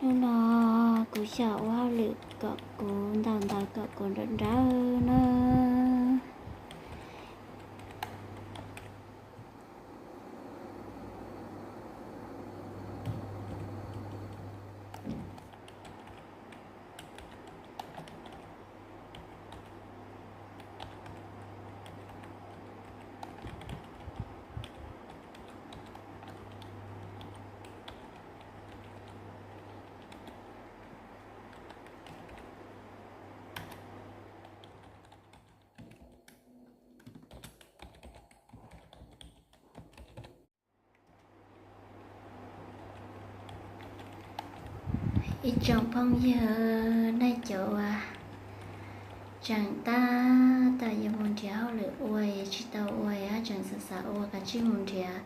Hnub no kuv xyaum ua hauj lwm kom kuv ntaus ntawv kom kuv nrawm nrawm na. Ib tsoom phooj ywg nej cov uas tseem tab tom yuav mus nrhiav hauj lwm ua es tsis tau ua, tseem xav xav ua, kav tsij mus nrhiav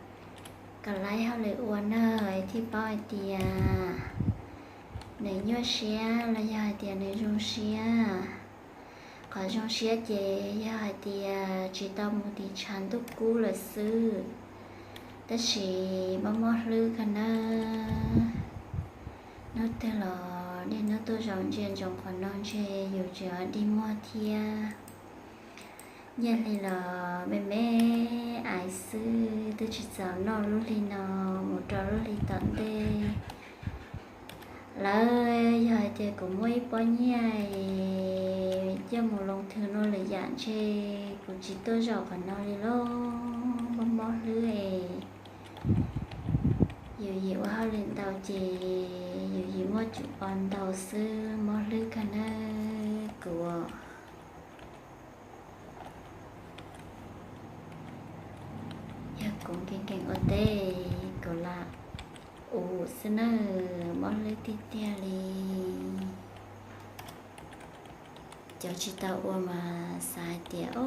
kom laib hauj lwm ua na, thiaj paub hais tias nws nyuaj siab los yog hais tias nws zoo siab. Qhov zoo siab ces yog hais tias tsis tau mus tim tshav ntuj kub lawm xwb, tab sis mob mob hlwb kawg nawb. Hnub twg los niaj hnub tuaj zaum ntsia ntsoov qhov no ntshe yus tseem dig muag thiab. Nyiaj hli los me me aiv xwb, twb tsis txaus noj lub hli no mus rau lub hli tom ntej. Lawv yog hais tias kuv muaj ib pob nyiaj es coj mus loo thwm ua lwm yam ntshe kuv tsis tuaj zaum qhov no li lauj, mob mob hlwb es. Yus yim ua hauj lwm ntau ces yus yim muaj cov pov ntau xwb, mob hlwb kawg nawb kuv. Yog kuv nkees nkees ua teb kuv lam ua xwb nawb, mob hlwb tiag tiag li. Cov tsis tau ua mas xav hais tias, o,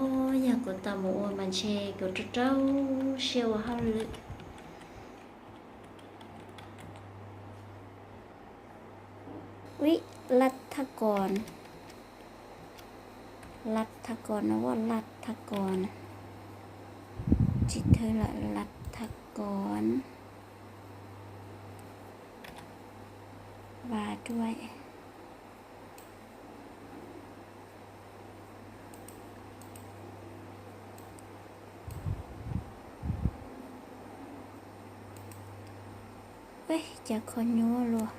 yog kuv tau mus ua mas ntshe kuv rau rau siab ua hauj lwm. Ui, lab thaj kos, lab thaj kos no, lab thaj kos, tsis thwj lawm, lab thaj kos, vas duaj. Peb cov kho nyuaj luaj.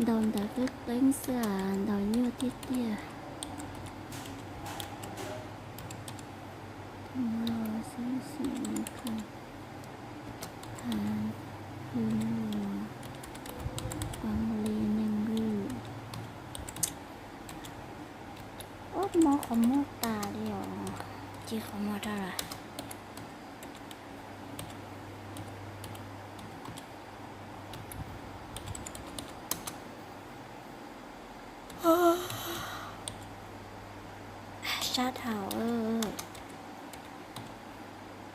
Ntaus ntawv qeeb qeeb xwb as, ntaus nyuaj tiag tiag. Ob, mob qhov muag tas li os. Cia qhov muag rau lawm. Sab dhau.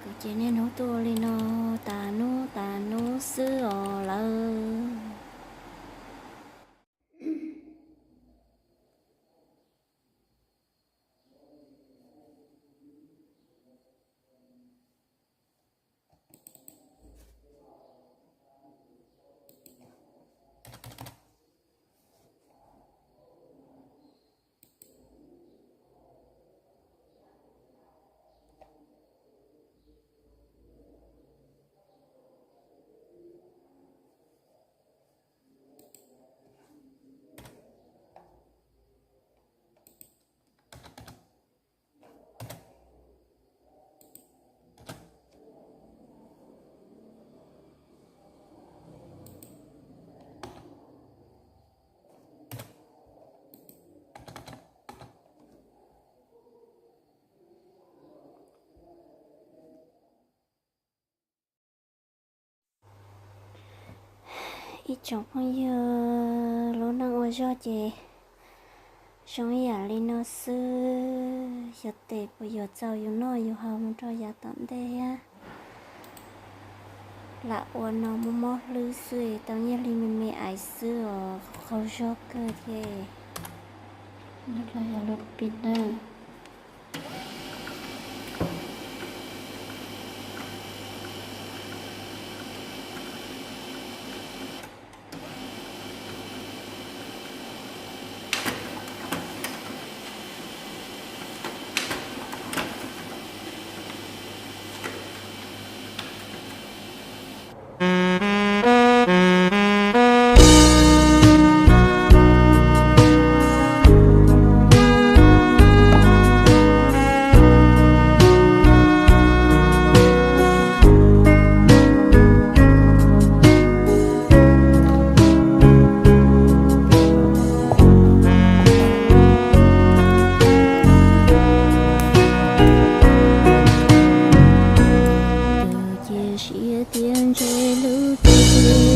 Kuv ces niaj hnub tuaj li no, tas hnub tas hnub xwb os lawv. Ib tsoom phooj ywg, lub neej ua zog ces zoo ib yam li no xwb, xyov tes puas yuav txaus yus noj yus haus mus rau yav tom ntej thiab. Lam ua no muaj mob hlwb xwb, tau nyiaj li me me aiv xwb os, qaug zog kawg thiab. Yog lub pis na. Tus cia siab tias ntshe lub teb